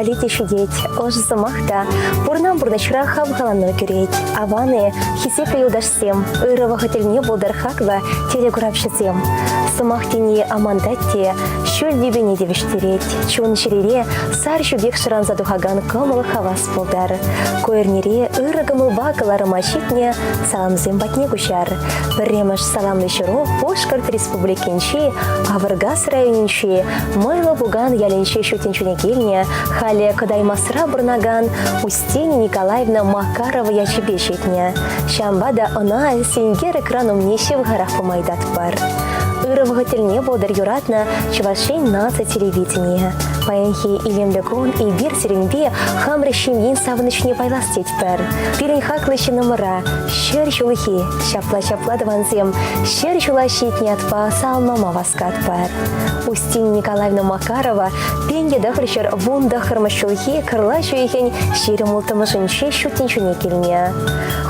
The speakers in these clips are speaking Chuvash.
валли те ҫитет. Ӑшӑ сӑмах та пурӑнан пурнӑҫра хавхалану кӳрет. Аван-и, хисеплӗ юлташсем, ырӑ вӑхӑт тӗлне пултӑр хаклӑ телекуравҫӑсем. Сӑмах тени амантать те, ҫӳл тӳпене те вӗҫтерет. Чун-чӗрере сар ҫу пек шӑранса тухакан кӑмӑл хавас пултӑр. Ку эрнере ырӑ кӑмӑлпа кӑларӑма ҫитнӗ саламсем патне куҫар. Пӗрремӗш саламлӑ ҫыру Пушкӑрт Республикинчи Авӑркас районӗнчи Мӑйлӑ Пукан ялӗнче ҫут тӗнчене килнӗ, халӗ Кӑтаймасра пурӑнакан Устинья Николаевна Макарова ячӗпе ҫитнӗ. Ҫавӑнпа та ӑна сенкер экран умне ҫывӑхарах пыма ыйтатпӑр. Ырӑ вӑхӑт тӗлне пултӑр юратнӑ Чӑваш Ен наци телевиденийӗ. Паянхи илемлӗ кун эпир сирӗнпе хамӑр ҫемьен савӑнӑҫне пайлас тетпӗр. Пирӗн хаклӑ ҫыннӑмӑра ҫӗр ҫулхи, ҫапла-ҫапла тӑвансем, ҫӗр ҫула ҫитнӗ ятпа саламлама васкатпӑр. Устинья Николаевна Макарова 1919 ҫулхи Кӑрлач уйӑхӗн 26-мӗшӗнче ҫут тӗнчене килнӗ.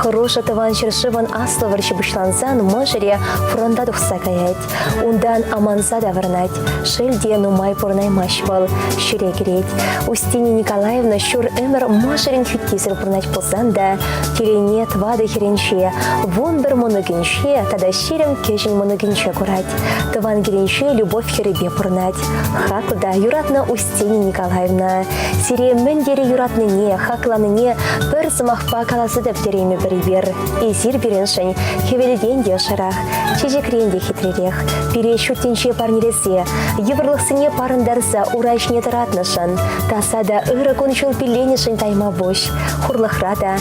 Хӑрушӑ Тӑван ҫӗршывӑн Аслӑ вӑрҫи пуҫлансан мӑшӑрӗ фронта тухса каять. Унтан аманса таврӑнать. Шел те, нумай пурӑнаймасть вӑл, ҫӗре кӗрет. Устинья Николаевна ҫур ӗмӗр мӑшӑрӗн хӳттисӗр пурӑнать пулсан та телейне тӑватӑ хӗрӗнче, 11 мӑнукӗнче тата 20 кӗҫӗн мӑнукӗнче курать. Тӑван килӗнче Любовь хӗрӗпе пурӑнать. Хаклӑ та юратнӑ Устинья Николаевна, сире мӗн тери юратнине, хакланине пӗр сӑмахпа каласа та пӗтереймӗпӗр эпир. Эсир пирӗншӗн хӗвелтен те ӑшӑрах, чечекрен те хитререх. Пире ҫут тӗнче парнелесе, йывӑрлӑхсене парӑнтарса ура ҫине тӑратнӑшӑн, таса та ырӑ кун-ҫул пилленӗшӗн тайма пуҫ. Хурлӑхра та,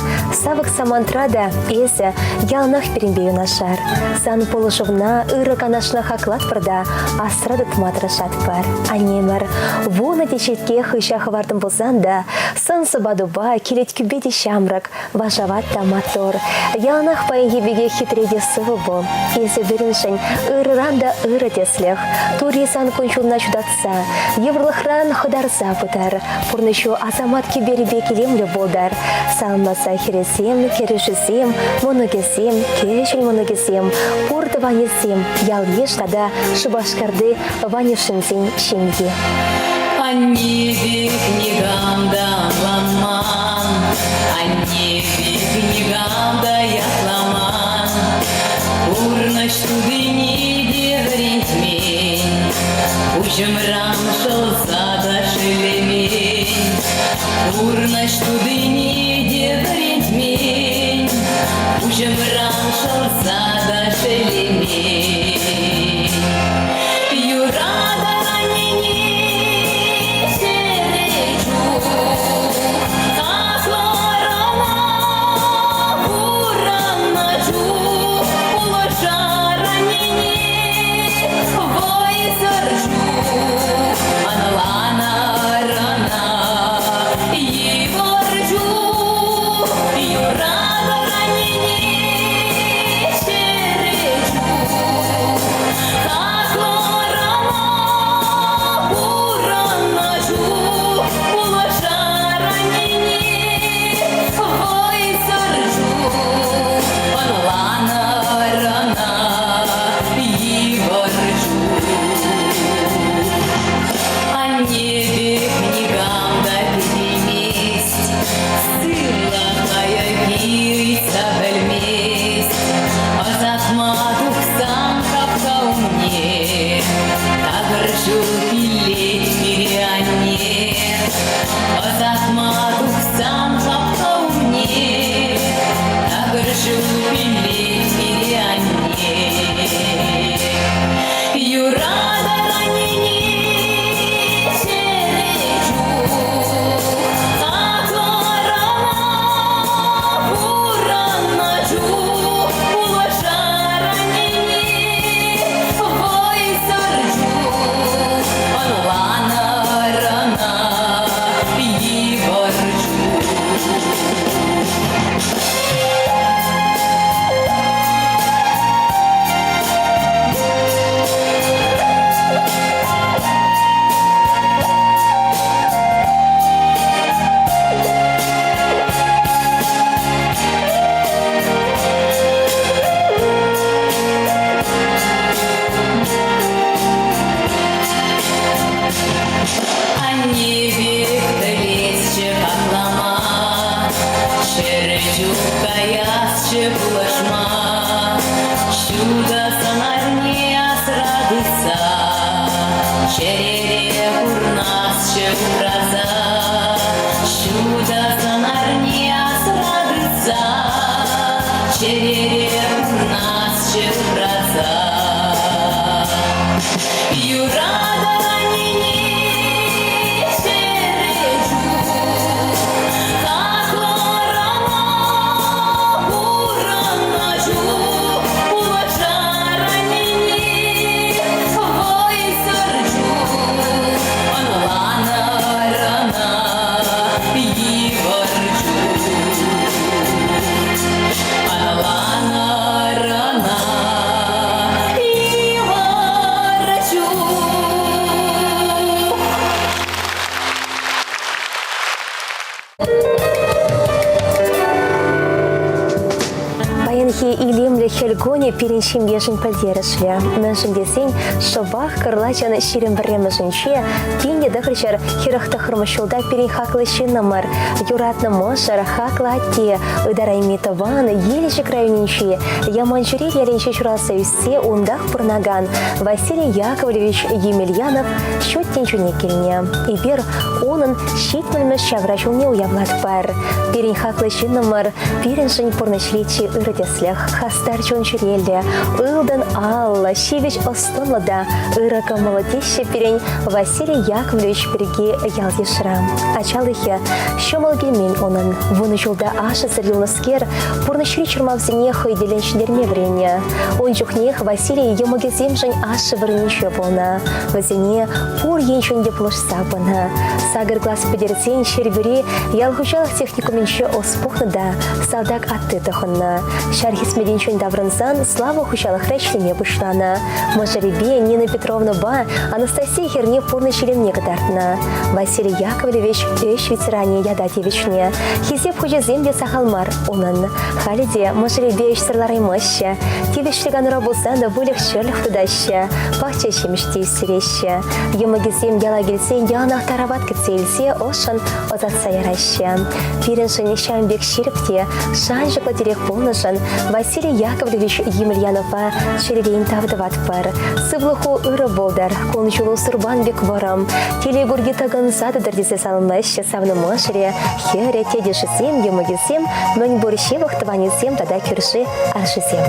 савӑк самантра та эсӗ яланах пирӗнпе юнашар. Сан пулӑшӑвна, ырӑ канашна хаклатпӑр та асра тытма тӑрӑшатпӑр. Аннемӗр, вунӑ теҫетке хыҫа хӑвартӑм пулсан та, сӑн-сӑпатупа, килет-кӳпе те ҫамрӑк, Вашават та маттур. Яланах паянхи пекех хитре те сывӑ пул. Эсӗ пирӗншӗн ырӑран та ырӑ тӗслӗх. Тури сан кун-ҫулна ҫутатса, йывӑрлӑхран хӑтарса пытар. Пурнӑҫу асамат кӗперӗ пек илемлӗ пултӑр. Саламласа хӗрӗсем, кӗрӳшӗсем, мӑнукӗсем, кӗҫӗн мӑнукӗсем, пур тӑванӗсем, ял-йыш тата Шупашкарти Ванюшинсен ҫемйи. Анне пек никам та ӑнланман, анне пек никам та ятламан. Пурнӑҫ тутине те вӗрентмен, пуҫӑмран шӑлса та шеллемен. Пурнӑҫ тутине те вӗрентмен, пуҫӑмран шӑлса та шеллемен. Юратан аннене ҫӗре чух, аслӑрана пурӑннӑ чух пулӑшар аннене вӑйсӑр чух, ӑнланар ӑна йывӑр чух, юратӑр аннене ҫӗре чух. Паянхи илемлӗ хӗл кунӗ пирӗн ҫемьешӗн пӗлтерӗшлӗ. Мӗншӗн тесен шӑпах кӑрлачӑн 21-мӗшӗнче 1949 ҫулта пирӗн хаклӑ ҫыннӑмӑр, юратнӑ мӑшӑр, хаклӑ атте, ытарайми тӑван Елчӗк районӗнчи Яманчӳрел ялӗнче ҫуралса ӳссе унтах пурӑнакан Василий Яковлевич Емельянов ҫут тӗнчене килнӗ. Эпир унӑн ҫитмӗлмӗш ҫавра ҫулне уявлатпӑр. Пирӗн хаклӑ ҫыннӑмӑр, пирӗншӗн пурнӑҫри чи ырӑ тӗслӗх, хастар чун-чӗреллӗ, ылтӑн аллӑ, ҫивӗч ӑс-тӑнлӑ та ырӑ кӑмӑллӑ теҫҫӗ пирӗн Василий Яковлевич пирки ял-йышра. Ачалӑхӗ ҫӑмӑл килмен унӑн. Вунӑ ҫулта ашшӗсӗр юлнӑскер пурнӑҫри чӑрмавсене хӑй тӗллӗн ҫӗнтерме вӗреннӗ. Ун чухнех Василий йӑмӑкӗсемшӗн ашшӗ вырӑнӗнче пулнӑ. Вӗсене пур енчен те пулӑшса пынӑ. Сакӑр класс пӗтерсен Ҫӗрпӳри ял хуҫалӑх техникумӗнче ӑс пухнӑ та салтак атти тӑхӑннӑ. Ҫар хӗсметӗнчен таврӑнсан Слава хуҫалӑхра ӗҫлеме пуҫланӑ. Мӑшӑрӗпе Нина Петровнӑпа Анастасия хӗрне пурнӑҫ илемне кӑтартнӑ. Василий Яковлевич ӗҫ ветеранӗ ята тивӗҫнӗ. Хисеп хучӗсем те сахал мар унӑн. Халӗ те мӑшӑрӗпе ӗҫсӗр лараймаҫҫӗ. Тивӗҫлӗ канура пулсан та выльӑх-чӗрлӗх тытаҫҫӗ, пахча ҫимӗҫ те ӳстереҫҫӗ. Йӑмӑкӗсем яла килсен яланах тарават кӗтсе илсе ӑшшӑн ӑсатса яраҫҫӗ. Пирӗншӗн ҫавӑн пек ҫирӗп те шанчӑклӑ тӗрек пулнӑшӑн Василий Яковлевич Емельянова чӗререн тав тӑватпӑр. Сывлӑху ырӑ пултӑр, кун-ҫулу сурпан пек вӑрӑм, телей курки тӑкӑнса тӑтӑр тесе саламлаҫҫӗ савнӑ мӑшӑрӗ, хӗрӗ, тетӗшӗсем, йӑмӑкӗсем, мӗнпур ҫывӑх тӑванӗсем тата кӳрши аршисем.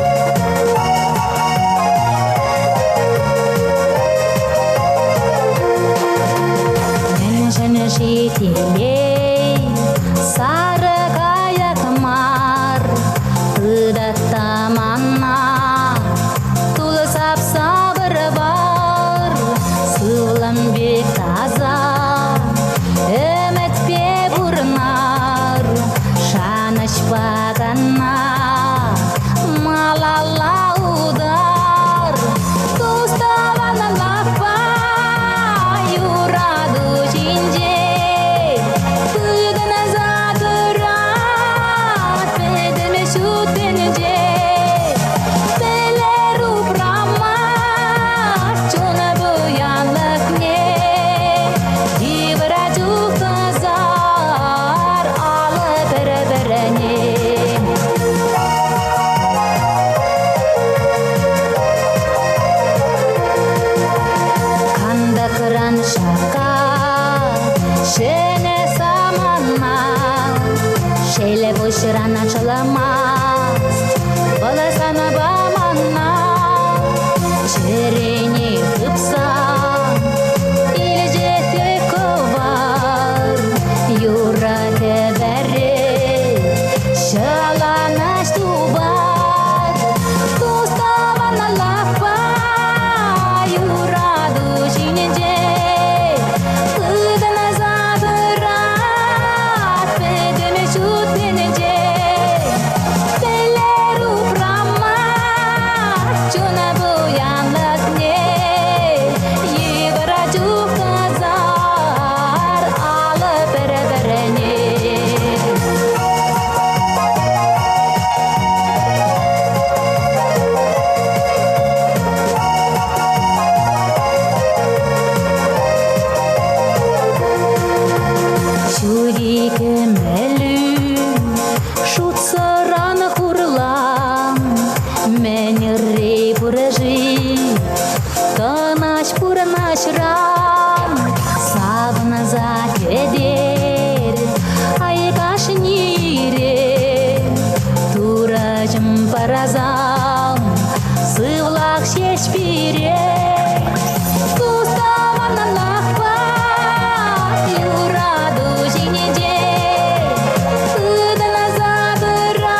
Мӗншӗн-ши телей сарӑ кайӑк мар, тытать мана тулӑ сапса вӑр-вар, сывлӑм пек таса, ӗмӗтпе пурӑнар, шанӑҫпа кӑна малалла утар. Тус-тӑванлӑхпа юрату ҫинче тытӑнса тӑрать пӗтӗм ҫут тӗнче. Пӗлер упрама чун пуянлӑхне, йывӑр чух тӑсар алӑ пӗр-пӗрне. Кантӑкран шакка ҫӗнӗ самана, шел пуҫран ачаламасть, вӑл санпа мана. Чӗрене хыпса илчӗ кӑвар, юрӑ кӗвӗре ҫӑлӑнӑҫ тупар. Тус-тӑванлӑхпа юрату ҫинче тытӑнса тӑрать пӗтӗм ҫут тӗнче. Пӗлер упрама чун пуянлӑхне, йывӑр чух тӑсар алӑ пӗр-пӗрне. Ҫӳри кӗмӗлӳ шутсӑран хурлан, мӗн ырри пур-ши тӑнаҫ пурӑнаҫран? Савӑнса кӗтер айкашни ире, Турӑҫӑм парасам сывлах ҫеҫ пире. Тус-тӑванлӑхпа юрату ҫинче тытӑнса тӑрать.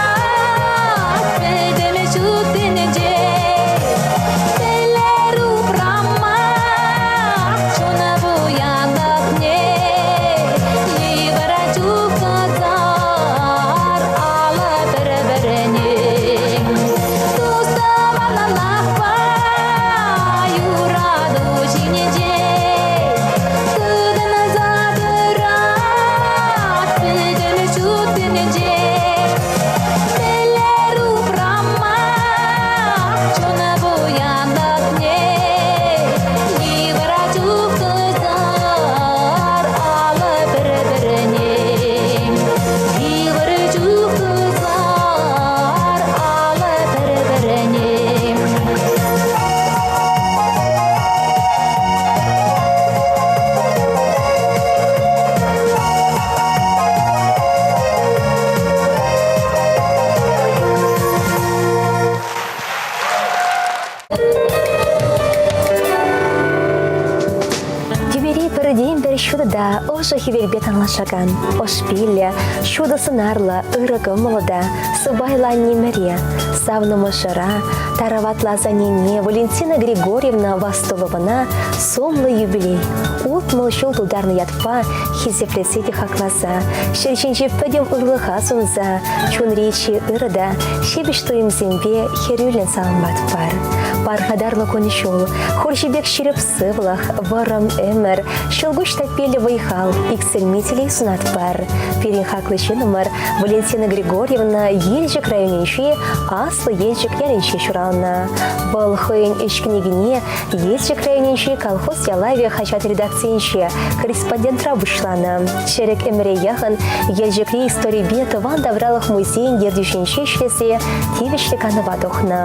та ӑшӑ хӗвелпе танлашакан, ӑш-пиллӗ, ҫутӑ сӑнарлӑ, ырӑ кӑмӑллӑ та сӑпайлӑ аннемӗре, савнӑ мӑшӑра, тараватлӑ асаннене Валентина Григорьевна Вастуловӑна сумлӑ юбилей, 60 ҫул тултарнӑ ятпа хисеплесе те хакласа, ҫӗр ҫинчи пӗтӗм ырлӑха сунса, чунри чи ырӑ та ҫепӗҫ туйӑмсемпе хӗрӳллӗн саламлатпӑр. Пархатарлӑ кун-ҫул, хурҫӑ пек ҫирӗп сывлӑх, вӑрӑм ӗмӗр, ҫӑлкуҫ таппиллӗ вӑй-хал, иксӗлми телей сунатпӑр. Пирӗн хаклӑ ҫыннӑмӑр Валентина Григорьевна Елчӗк районӗнчи Аслӑ Елчӗк ялӗнче ҫуралнӑ. Вӑл хӑйӗн ӗҫ кӗнекине Елчӗк районӗнчи «Колхоз ялавӗ» хаҫат редакцийӗнче корреспондентра пуҫланӑ. Чӗрӗк ӗмӗре яхӑн Елчӗкри историпе тӑван тавралӑх музейӗн ертӳҫинче ӗҫлесе тивӗҫлӗ канӑва тухнӑ.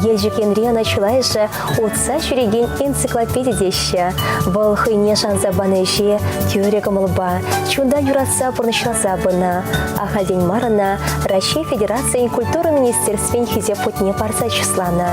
Елчӗк енре ӑна чылайӑшӗ утса ҫӳрекен энциклопеди теҫҫӗ. Вӑл хӑйне шанса панӑ ӗҫе тӳрӗ кӑмӑлпа, чунтан юратса пурнӑҫласа пынӑ. Ахальтен мар ӑна Раҫҫей Федерацийӗн культура министерствин Хисеп хутне парса чысланӑ.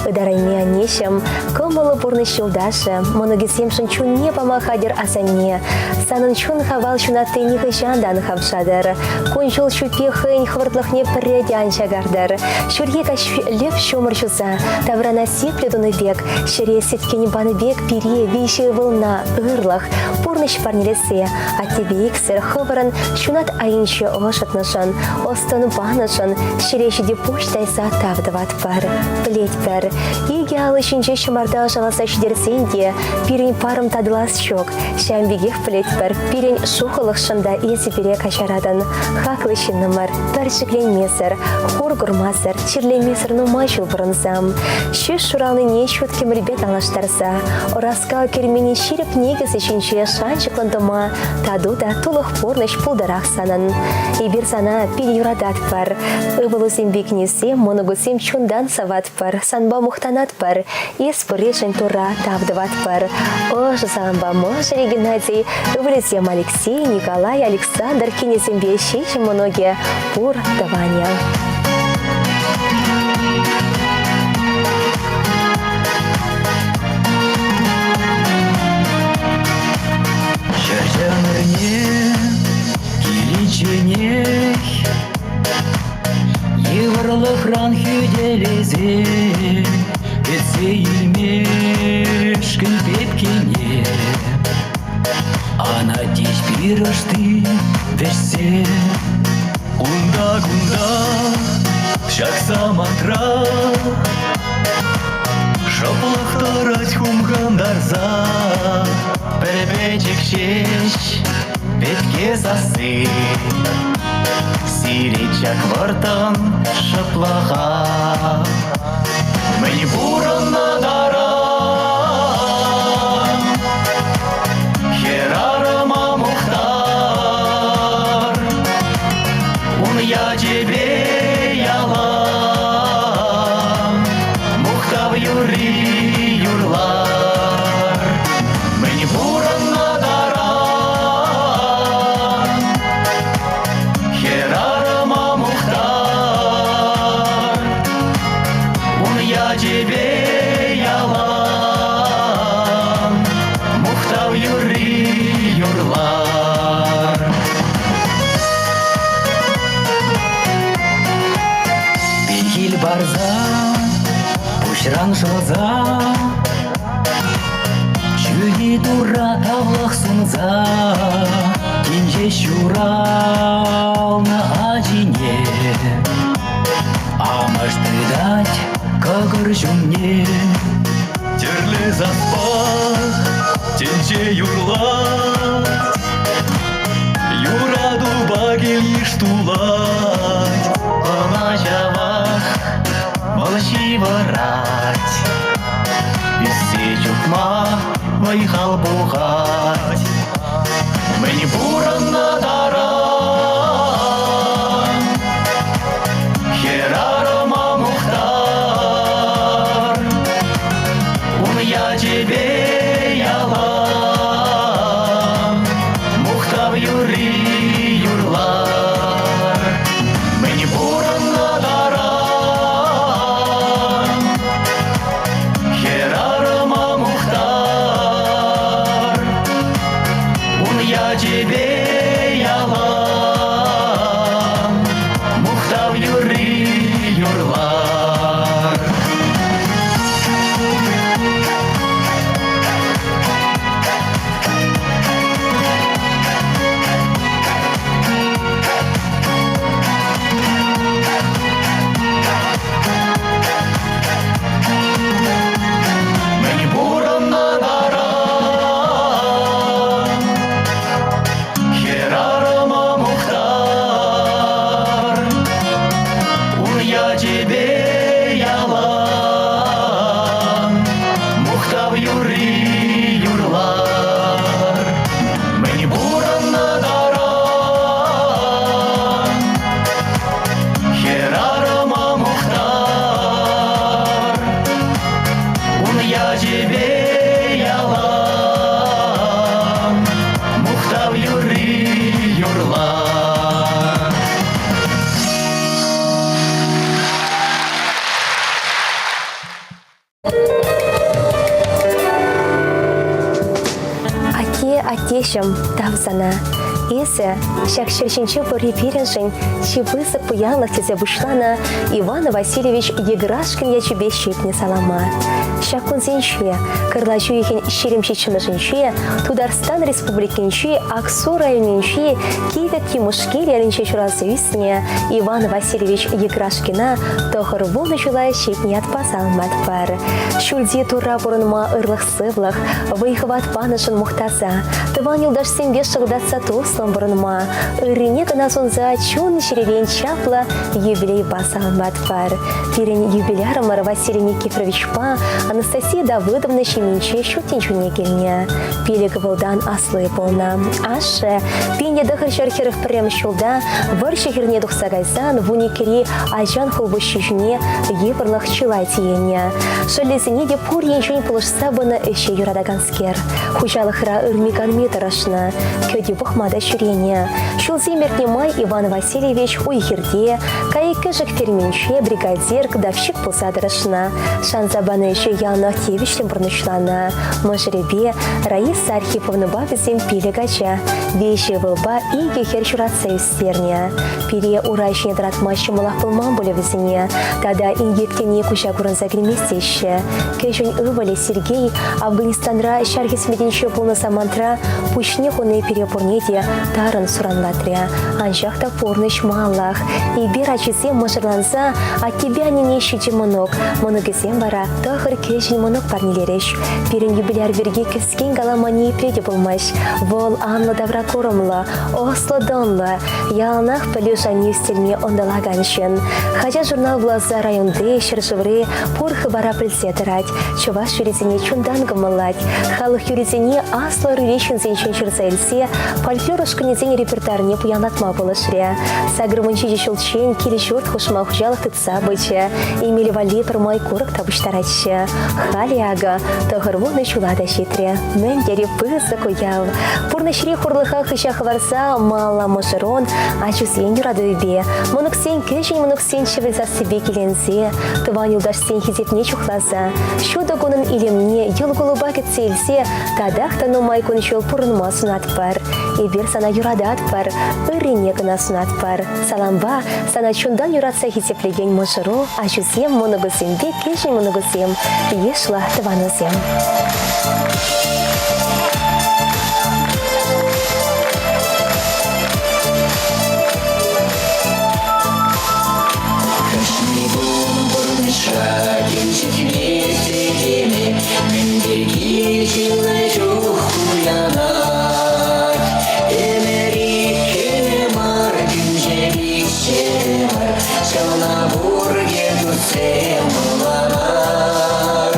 Ытарайми аннеҫӗм, кӑмӑллӑ пурнӑҫ юлташӗ, мӑнукӗсемшӗн чунне пама хатӗр асанне. Санӑн чун-хавал ҫунатти нихӑҫан та ан хавшатӑр. Кун-ҫул ҫутти хӑйӗн хӑвӑртлӑхне пӗрре те ан чакартӑр. Ҫурхи каҫ лӗп ҫумӑр ҫуса, таврана сиплӗ тунӑ пек, ҫӗре сӗткен панӑ пек пире виҫӗ ывӑлна ырлӑх, пурнӑҫ парнелесе, аттепе иксӗр хӑвӑрӑн ҫунат айӗнче ӑшӑтнӑшӑн, ӑс-тӑн панӑшӑн ҫӗре ҫити пуҫ тайса тав тӑватпӑр. Пӗлетпӗр, икӗ алӑ ҫинче ҫӑмарта ӑшаласа ҫитерсен те пирӗн парӑм татӑлас ҫук. Ҫавӑн пекех пӗлетпӗр, пирӗн шухӑлӑхшӑн та эсӗ пире каҫаратӑн. Хаклӑ ҫыннӑмӑр, пӗр шикленмесӗр, хур курмасӑр, чирлемесӗр нумай ҫул пурӑнсам. Ҫӳҫ шуралнине ҫут кӗмӗлпе танлаштарса, ӑраскал керменӗн ҫирӗп никӗсӗ ҫинче шанчӑклӑн тӑма тату та тулӑх пурнӑҫ пултӑрах санӑн. Эпир сана питӗ юрататпӑр. Ывӑлусемпе кинӳсем, мӑнукусем чунтан саватпӑр, санпа мухтанатпӑр. Эс пурришӗн Турра тав тӑватпӑр. Ӑшӑ салампа мӑшӑрӗ Геннадий, ывӑлӗсем Алексей, Николай, Александр кинӗсемпе ҫичӗ мӑнукӗ пур тӑванӗ. Ҫӗр ӗмӗрне киличченех Йывӑрлӑхран хӳтӗлесе Кӗтсе илмешкӗн пепкене Ана тиҫ пирӗшти вӗҫсе Унта-кунта ҫак самантра Шӑплӑх тӑрать хумхантарса Пӗр пӗчӗк ҫеҫ пепке сасси Сирет ҫак вӑрттӑн шӑплӑха Мӗн пурӑннӑ таран Хӗрарӑма мухтар Ун ячӗпе ялан Мухтав юрри юрлар Мӗн пурӑннӑ таран Хӗрарӑма мухтар Ун ячӗпе ялан Мухтав юрри юрлар. Пехил парса, пуҫран шӑлса, Ҫӳлти Турра тавлӑх сунса, Тин ҫеҫ ҫуралнӑ ачине Амӑш тытать кӑкӑр ҫумне. Тӗрлӗ саспа тӗнче юрлать, Юратупа кил-йыш тулать. Ӑна ҫавах вӑл ҫывӑрать, Ӳссе чупма вӑй-хал пухать. Мӗн пурӑннӑ таран Хӗрарӑма мухтар Ун ячӗпе ялан. Юлташӑм, тав сана. Эсӗ ҫак ҫӗр ҫинче пурри пирӗншӗн чи пысӑк пуянлӑх тесе пуҫланӑ Иван Васильевич Еграшкин ячӗпе ҫитнӗ салама. Ҫак кунсенче, кӑрлач уйӑхӗн 27-мӗшӗнче, Тутарстан Республикинчи Аксу районӗнчи Кивӗ Тимушкел ялӗнче ҫуралса ӳснӗ Иван Васильевич Еграшкина 90 ҫула ҫитнӗ ятпа саламлатпӑр. Ҫӳлти Турра пурӑнма ырлӑх-сывлӑх, вӑй-хӑват панӑшӑн мухтаса, тӑван юлташсемпе шӑлтатса туслӑн пурӑнма, ыррине кӑна сунса чун-чӗререн чаплӑ юбилейпа саламлатпӑр. Пирӗн юбилярӑмӑр Василий Никифоровичпа Анастасия Давыдовна ҫемйинче ҫут тӗнчене килнӗ. Пилӗк ывӑлтан асли пулнӑ. Ашшӗ 1941 ҫулта вӑрҫӑ хирне тухса кайсан 12-ри ачан хулпуҫҫи ҫине йывӑрлӑх чылай тиеннӗ. Шӑллӗсене те пур енчен пулӑшса пынӑ ӗҫе юратаканскер. Хуҫалӑхра ырми-канми тӑрӑшнӑ, кӗтӳ пӑхма та ҫӳренӗ. Ҫулсем иртнӗ май Иван Васильевич уй-хирте, кайӑк-кӗшӗк ферминче бригадир, кладовщик пулса тӑрӑшнӑ. Шанса панӑ ӗҫе яланах тивӗҫлӗн пурнӑҫланӑ. Мӑшӑрӗпе Раиса Архиповнӑпа вӗсем пилӗк ача, виҫӗ ывӑлпа икӗ хӗр ҫуратса ӳстернӗ. Пире ура ҫине тӑратма ҫӑмӑлах пулман пулӗ вӗсене. Тата инкек тени куҫа курӑнса килмест теҫҫӗ. Кӗҫӗн ывӑлӗ Сергей Афганистанра ҫар хӗсметӗнче пулнӑ самантра пуҫне хуни пире пурне те тарӑн суранлатрӗ. Анчах та пурнӑҫ малаллах. Эпир ачисем мӑшӑрланса аттепе аннене ҫичӗ мӑнук, мӑнукӗсем вара тӑхӑр кӗҫӗн мӑнук парнелерӗҫ. Пирӗн юбиляр пирки кӗскен калама ниепле те пулмасть. Вӑл анлӑ тавракурӑмлӑ, ӑслӑ-тӑнлӑ, яланах пӗлӳ шайне ӳстерме ӑнтӑлакан ҫын. Хаҫат-журнал вуласа районти, ҫӗршыври пур хыпара пӗлсе тӑрать, чӑваш юррисене чунтан кӑмӑллать. Халӑх юррисене аслӑ ӑрури ҫынсенчен ҫырса илсе фольклор ушкӑнӗсен репертуарне пуянлатма пулӑшрӗ. 87 ҫулччен кил-ҫурт хушма хуҫалӑх тытса пычӗ. Эмел валли пӗрмай курӑк та пуҫтаратчӗ. Халӗ акӑ 90 ҫула та ҫитрӗ. Мӗн тери пысӑк уяв! Пурнӑҫри хурлӑха хыҫа хӑварса малалла мӑшӑрун ачусен юратӑвӗпе, мӑнуксен кӗҫӗн мӑнуксен чӗвӗл сассипе киленсе, тӑван юлташсен хисепне чухласа, ҫутӑ кунӑн илемне йӑл кулӑпа кӗтсе илсе татах та нумай кун-ҫул пурӑнма сунатпӑр. Эпир сана юрататпӑр, ыррине кӑна сунатпӑр. Салампа сана чунтан юратса хисеплекен мӑшӑру, ачусем, мӑнукусемпе кӗҫӗн мӑнукусем, йышлӑ тӑванусем. Кашни кун пурнӑҫра килчӗкмест этеме, мӗн пирки ҫынна чух кулянать. Ӗмӗр иккӗ мар, тӗнче виҫҫӗ мар, ҫавна пурте туссем ӑнланар.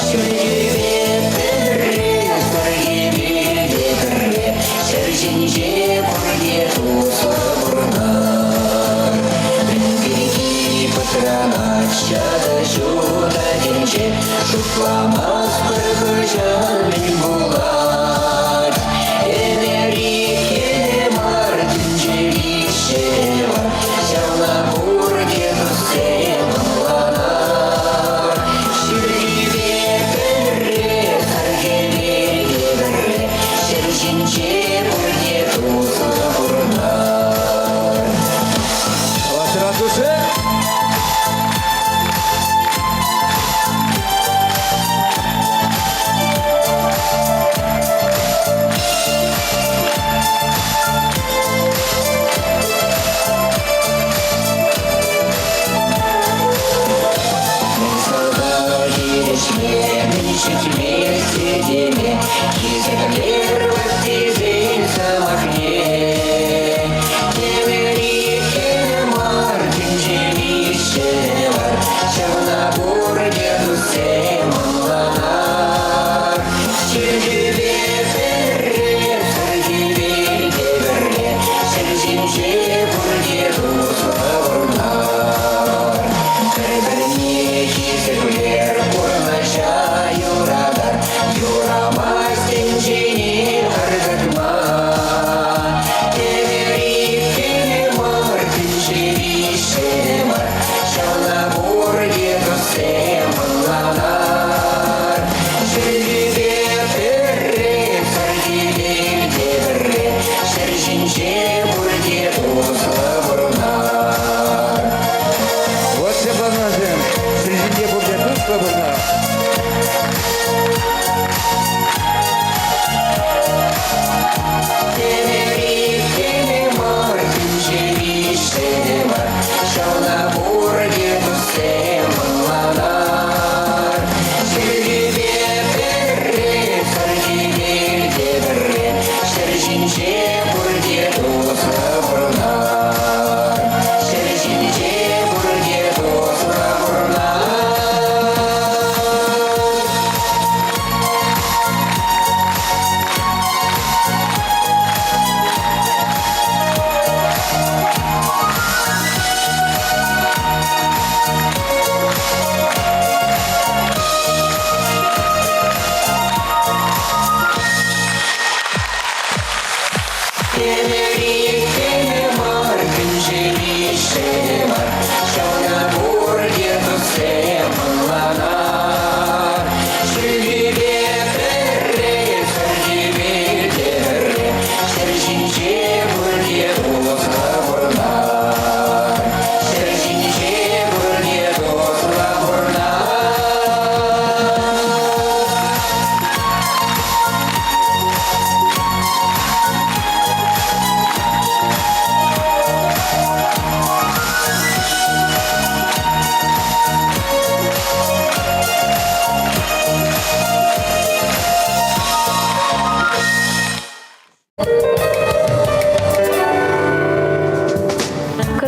Ҫӳлтӳпе пӗрре, пӗркепе те пӗрре, ҫӗр ҫинче пурте туслӑ пурӑнар. Мӗн пирки пӑтранать ҫакӑ ҫутӑ тӗнче, шутламастпӑр хӑҫан мӗн пулать. Ӗмӗр иккӗ мар, тӗнче виҫҫӗ мар, ҫавна пурте туссем ӑнланар. Ҫӳлтипе пӗрре, сархӗве те пӗрре, ҫӗр ҫинче пурте туслӑ пурӑнар. Ваша душе!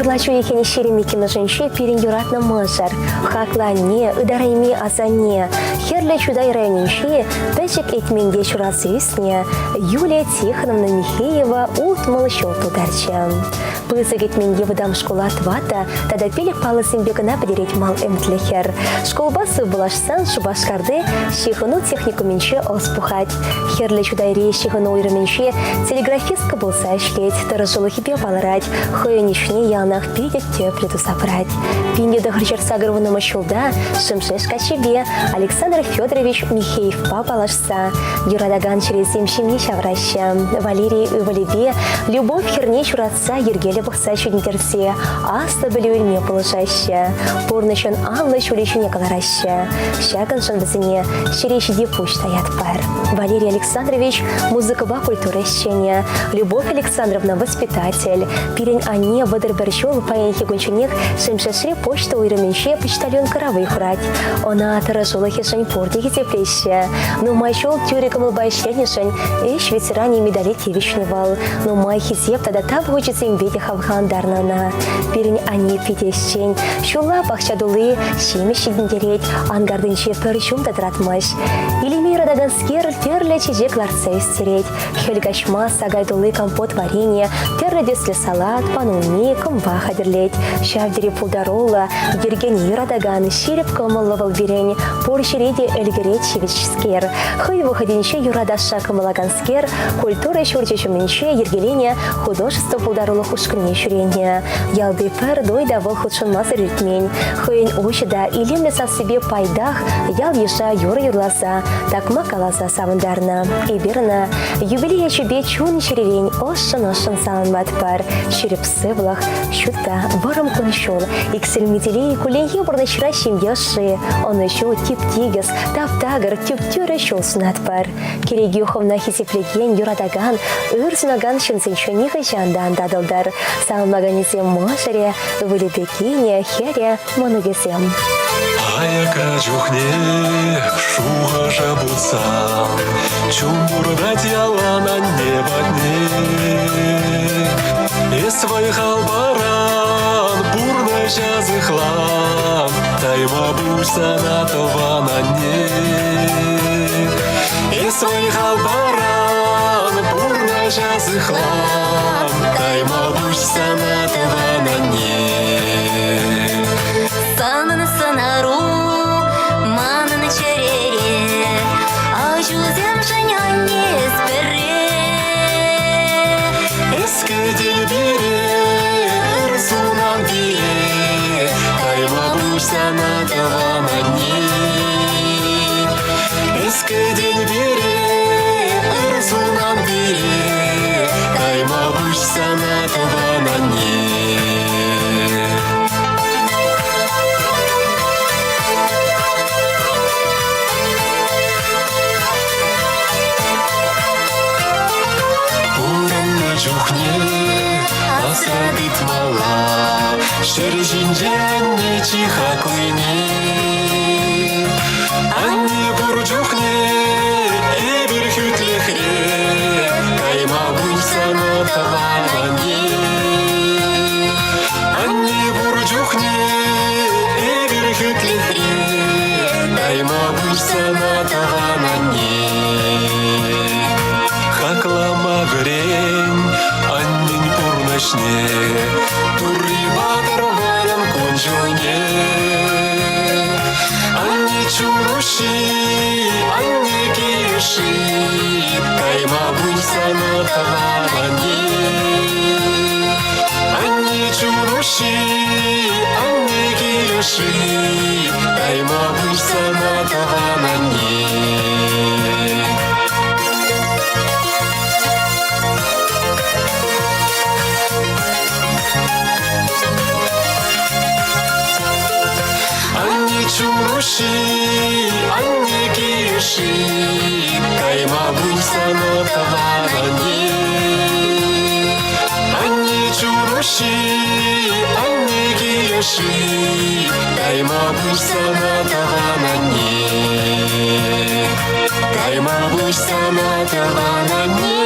Кӑрлач уйӑхӗн 22-мӗшӗнче пирӗн юратнӑ мӑшӑр, хаклӑ анне, ытарайми асанне, Хӗрлӗ Чутай районӗнчи Пӗчӗк Этменте ҫуралса ӳснӗ Юлия Тихоновна Михеева 60 ҫул тултарчӗ. Пысӑк Этменти вӑтам шкула тӑватӑ тата пилӗк паллӑсемпе кӑна пӗтерет мал ӗмӗтлӗ хӗр. Шкулпа сывпуллашсан Шупашкарти ҫыхӑну техникумӗнче ӑс пухать. Хӗрлӗ Чутайри ҫыхӑну уйрӑмӗнче телеграфистка пулса ӗҫлет, тӑрӑшулӑхӗпе палӑрать, хӑйӗн ӗҫне яланах питӗ тӗплӗ туса пырать. 1980 ҫулта Шӗмшеш каччипе Александр Федорович Михеевпа паллашса юратакан чӗресем ҫемье ҫавӑраҫҫӗ. Валерий ывӑлӗпе Любовь хӗрне ҫуратса йӗркеллӗ пӑхса ҫитӗнтерсе аслӑ пӗлӳ илме пулӑшаҫҫӗ, пурнӑҫӑн анлӑ ҫулӗ ҫине кӑлараҫҫӗ. Ҫакӑншӑн вӗсене ҫӗре ҫити пуҫ таятпӑр. Валерий Александрович музыкӑпа культура ӗҫченӗ, Любовь Александровна воспитатель. Пирӗн анне 31 ҫул паянхи кунчченех Шӗмшешри почта уйрӑмӗнче почтальонкӑра вӑй хурать. Ӑна тӑрӑшулӑхӗшӗн пурте хисеплеҫҫӗ. Нумай ҫул тӳрӗ кӑмӑлпа ӗҫленӗшӗн ӗҫ ветеранӗ медале тивӗҫнӗ вӑл. Нумай хисеп тата тав хучӗсемпе те хавхалантарнӑ ӑна. Пирӗн анне питӗ ӗҫчен. Ҫулла пахча тулли ҫимӗҫ ҫитӗнтерет, анкартинче пӗр ҫум та тӑратмасть. Илеме юратаканскер тӗрлӗ чечек лартса ӳстерет. Хӗл каҫма сакай тулли компот варенье, тӗрлӗ тӗслӗ салат, панулми, кӑмпа хатӗрлет. Ҫав тери пултаруллӑ, йӗркене юратакан, ҫирӗп кӑмӑллӑ вӑл пирӗн. Пур ҫӗре те ӗлкӗрет ҫивӗчскер. Хӑй вӑхӑтӗнче юратасша кӑмӑллаканскер культура ҫурчӗ ҫумӗнче йӗркеленӗ художество пултарулӑх ушкӑнне ҫӳренӗ. Ялти пӗр туй та вӑл хутшӑнмасӑр иртмен. Хӑйӗн уҫӑ та илемлӗ сассипе пайтах ял-йыша юрӑ юрласа, такмак каласа савӑнтарнӑ. Эпир ӑна юбилей ячӗпе чун-чӗререн ӑшшӑн-ӑшшӑн саламлатпӑр. Ҫирӗп сывлӑх, ҫутта, вӑрӑм кун-ҫул, иксӗлми телей кулленхи пурнӑҫра ҫемье ӑшши, ӑнӑҫу, тип-тикӗс, тап-такӑр, тӳп-тӳрӗ ҫул сунатпӑр. Кӗрекӳ хӑвна хисеплекен, юратакан, ыр сунакан ҫынсенчен нихӑҫан та ан татӑлтӑр. Саламлаканӗсем мӑшӑрӗ, ывӑлӗпе кинӗ, хӗрӗ, мӑнукӗсем. Аякра чухне шухӑша путсан чун пурӑнать ялан анне патне. Эс вӑй-хал паран, пурнӑҫа сыхлан, тайма пуҫ сана тӑван анне. Эс вӑй-хал паран, пурнӑҫа сыхлан, тайма пуҫ сана тӑван анне. Санӑн сӑнару манӑн чӗрере, Аҫусемшӗн анне эс пӗрре. Эс кӗтен пире, ыр сунан пире, Тайма пуҫ сана тӑван анне. Эс кӗтен пире, ыр сунан пире, Тайма пуҫ сана тӑван анне. Пурӑннӑ чухне асра тытмалла ҫӗр ҫинче анне чи хаклине. Анне пур чухне эпир хӳтлӗхре, кайма пуль сана тӑван анне. Анне пур чухне эпир хӳтлӗхре, кайма пуль сана тӑван анне. Хаклама вӗрен аннен пурнӑҫне, Турри патӑр вӑрӑм кун-ҫулне. Анне чун уҫҫи, анне килӗши, кайма пуль сана тӑван анне. Анне чун уҫҫи, анне килӗши, кайма пуль сана тӑван анне. Анне чун уҫҫи, анне килӗши, кайма пуль сана тӑван анне. Анне чун уҫҫи, анне килӗши, кайма пуль сана тӑван анне. Кайма пуҫ сана тӑван анне.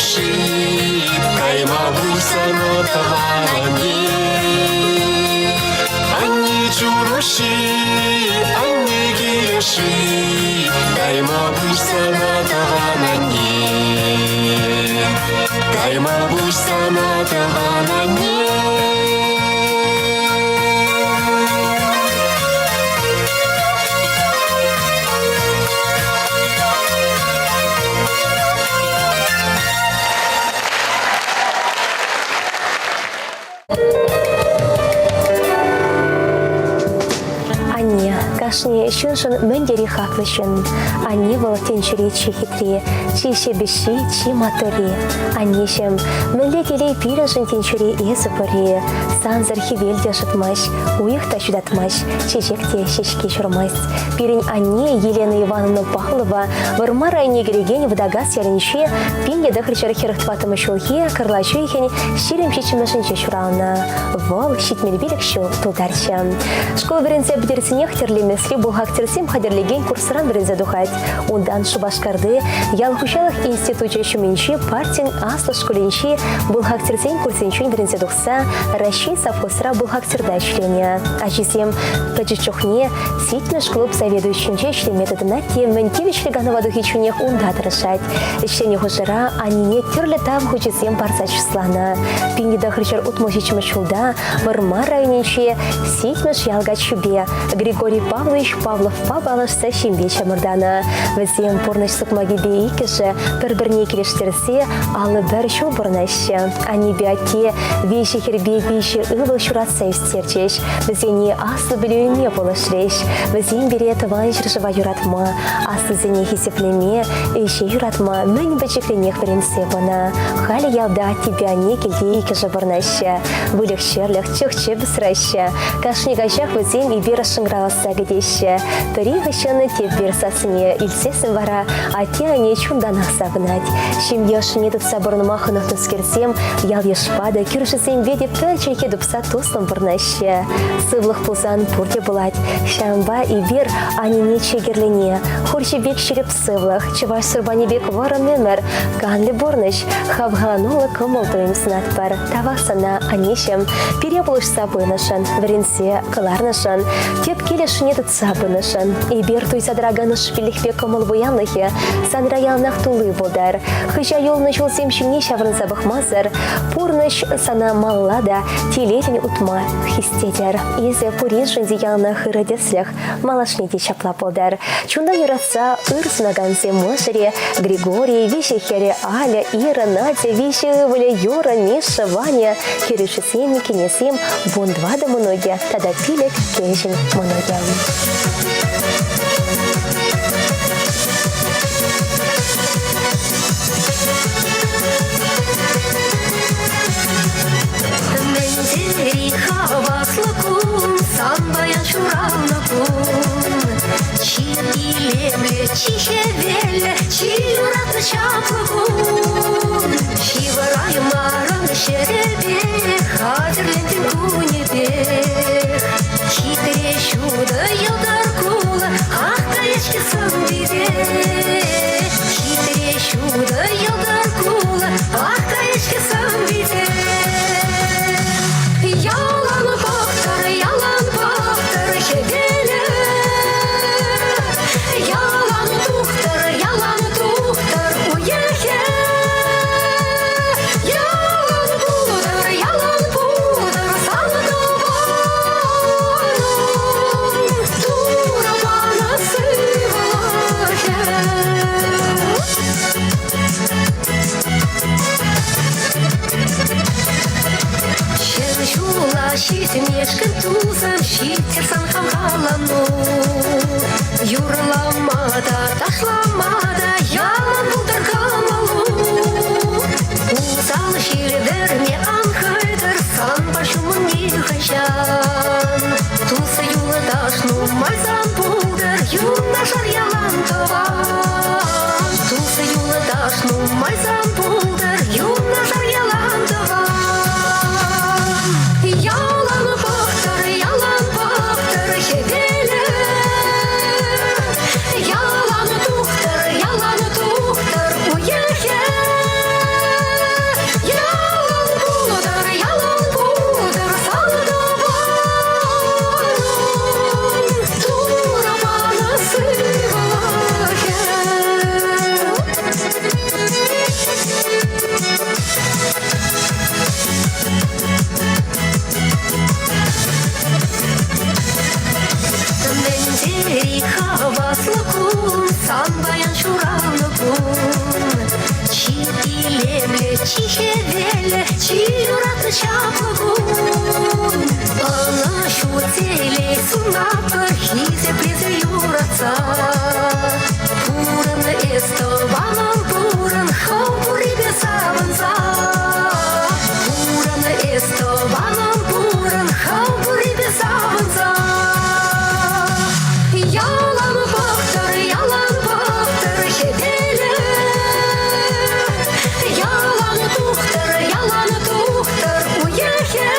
душі, тайма пуҫ сана тӑван анне. Анне чунуши, анне килӗши, тайма пуҫ сана тӑван анне. Тайма пуҫ сана тӑван анне. Анне, кашни ҫыншӑн мӗн тери хаклӑ ҫын. Анне вӑл тӗнчери чи хитри, чи ҫепӗҫҫи, чи маттурри. Аннеҫӗм, мӗнле телей пирӗншӗн тӗнчере эсӗ пурри. Сансӑр хӗвел те ӑшӑтмасть, уйӑх та ҫутатмасть, чечек те ҫеҫке ҫурмасть. Пирӗн анне Елена Ивановна Павлова Вӑрмар районне кӗрекен Вӑтакас ялӗнче 1944 ҫулхи кӑрлач уйӑхӗн 27-мӗшӗнче ҫуралнӑ. Вӑл 75 ҫул тултарчӗ. Шкул вӗренсе пӗтерсенех Тӗрлемесри бухгалтерсем хатӗрлекен курсран вӗренсе тухать. Унтан Шупашкарти ял хуҫалӑх институчӗ ҫумӗнчи партин аслӑ шкулӗнчи бухгалтерсен курсӗнчен вӗренсе тухса Раҫҫей совхозра бухгалтерта ӗҫленӗ. Ачисем пӗчӗк чухне Ситмӗш клуб заведующинче ӗҫлеме тытӑнать те мӗн тивӗҫлӗ канӑва тухичченех унта тӑрӑшать. Ӗҫленӗ хушӑра аннене тӗрлӗ тав хучӗсем парса чысланӑ. 1967 ҫулта Вӑрмар районӗнчи Ситмӗш ял каччипе Григорий Павлович Павловпа паллашса ҫемье чӑмӑртанӑ. Вӗсем пурнӑҫ сукмакӗпе иккӗшӗ пӗр-пӗрне килӗштерсе 51 ҫул пурӑнаҫҫӗ. Аннепе атте виҫӗ хӗрпе виҫӗ ывӑл ҫуратса ӳстерчӗҫ. Вӗсене аслӑ пӗлӳ илме пулӑшрӗҫ. Вӗсем пире тӑван ҫӗршыва юратма, аслисене хисеплеме, ӗҫе юратма мӗн пӗчӗкренех вӗрентсе пынӑ. Халӗ ялта аттепе анне килте иккӗшӗ пурӑнаҫҫӗ. Выльӑх-чӗрлӗх, чӑх-чӗп усраҫҫӗ. Кашни каҫах вӗсем эпир шӑнкӑравласса кӗтеҫҫӗ. Пӗри хыҫҫӑн тепри сассине илтсессӗн вара атте-анне чунтанах савӑнать. Ҫемье ӑшшине тытса пурӑнма хӑнӑхнӑскерсем ял-йышпа та, кӳршӗсемпе те пӗр чӗлхе тупса туслӑн пурӑнаҫҫӗ. Сывлӑх пулсан пурте пулать. Ҫавӑнпа эпир аннене чекерлине, хурҫӑ пек ҫирӗп сывлӑх, чӑваш сурпанӗ пек вӑрӑм ӗмӗр, канлӗ пурнӑҫ, хавхалануллӑ кӑмӑл-туйӑм сунатпӑр. Тавах сана, аннеҫӗм, пире пулӑшса пынӑшӑн, вӗренсе кӑларнӑшӑн, тӗп килӗшне тытса пынӑшӑн. Эпир туйса тӑракан ӑшпиллӗхпе кӑмӑл пуянлӑхӗ санра яланах тулли пултӑр. Хыҫа юлнӑ ҫулсем ҫине ҫаврӑнса пӑхмасӑр пурнӑҫ сана малалла та телейлӗн утма хистетӗр. Эсӗ пуриншӗн те яланах ырӑ тӗслӗх, малашне те ҫапла пултӑр. Чунтан юратса ыр сунакансем мӑшӑрӗ Григорий, виҫӗ хӗрӗ Аля, Ира, Надя, виҫӗ ывӑлӗ Юра, Миша, Ваня, кӗрӳшӗсем, кинӗсем, 14 мӑнукӗ тата пилӗк кӗҫӗн мӑнукӗ. Мӗн тери хаваслӑ кун, сан паян ҫуралнӑ кун. Чи илемлӗ, чи хӗвеллӗ, чи юратнӑ чаплӑ кун. Ҫывӑраймарӑн ҫӗрӗпе, хатӗрлентӗн кунӗпех. Хитре ҫутӑ йӑлтӑр кулӑ, ах каять-ҫке сӑн-пите. Хитре ҫутӑ йӑлтӑр кулӑ, ах каять-ҫке сӑн-пите. Ялан пӑхтӑр, ялан пӑхтӑр хӗвелӗ. Ялан тухтӑр, ялан тухтӑр уйӑхӗ. Ялан пултӑр, ялан пултӑр сан тӑванӑм. Турӑ панӑ сывлӑхӗ. Ҫӗр ҫула ҫитмешкӗн тусӑм ҫиттӗр сан хавхалану. Юрлама та, ташлама та ялан пултӑр кӑмӑлу. Усал ҫил вӗрме ан хӑйтӑр санпа ҫумӑн нихӑҫан. Тус-юлташ нумай сан пултӑр, юнашар ялан тӑван. Тус-юлташ нумай сан пултӑр, юнашар ялан тӑван. Ялан пӑхтӑр, ялан пӑхтӑр хӗвелӗ. Ялан тухтӑр, ялан. хӗвеллӗ, чи юратнӑ чаплӑ кун. Ӑнӑҫу, телей сунатпӑр хисеплесе юратса. Пурӑн эс, тӑванӑм, пурӑн, хӑв пуррипе савӑнса. Пурӑн эс, тӑванӑм, пурӑн, хӑв пуррипе савӑнса. Ялан пӑхтӑр, ялан пӑхтӑр хӗвелӗ. Ялан тухтӑр, ялан тухтӑр уйӑхӗ.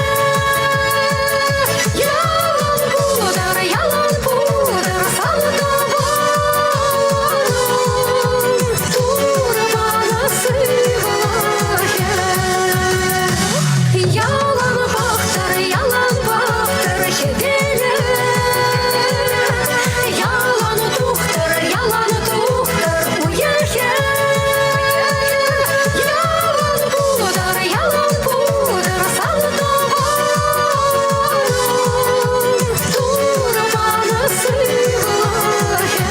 Ялан пултӑр, ялан пултӑр сан тӑванӑм. Турӑ панӑ сывлӑхӗ. Ялан пӑхтӑр, ялан пӑхтӑр хӗвелӗ. Ялан тухтӑр, ялан тухтӑр уйӑхӗ. Ялан пултӑр, ялан пултӑр сан тӑванӑм. Турӑ панӑ сывлӑхӗ.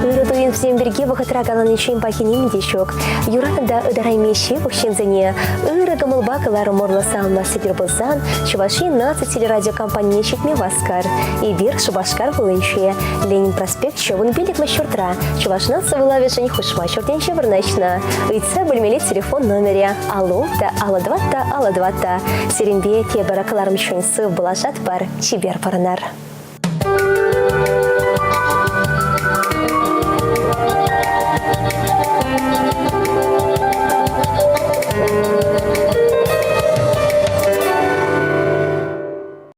Ырӑ туйӑмсем пирки вӑхӑтра каланинчен пахи нимӗн те ҫук. Юратнӑ та ытарайми ҫывӑх ҫынсене ырӑ кӑмӑлпа кӑларӑм урлӑ саламласси тӗл пулсан Чӑваш Ен наци телерадиокомпанине ҫитме васкар. Эпир Шупашкар хулинче Ленин проспект 15-мӗш ҫуртра Чӑваш наци вулавӗшӗн хушма ҫуртӗнче вырнаҫнӑ. Ыйтса пӗлмелли телефон номерӗ 56 54 54. Сирӗнпе тепӗр кӑларӑмччен сыв пулашатпӑр, чипер пурӑнар.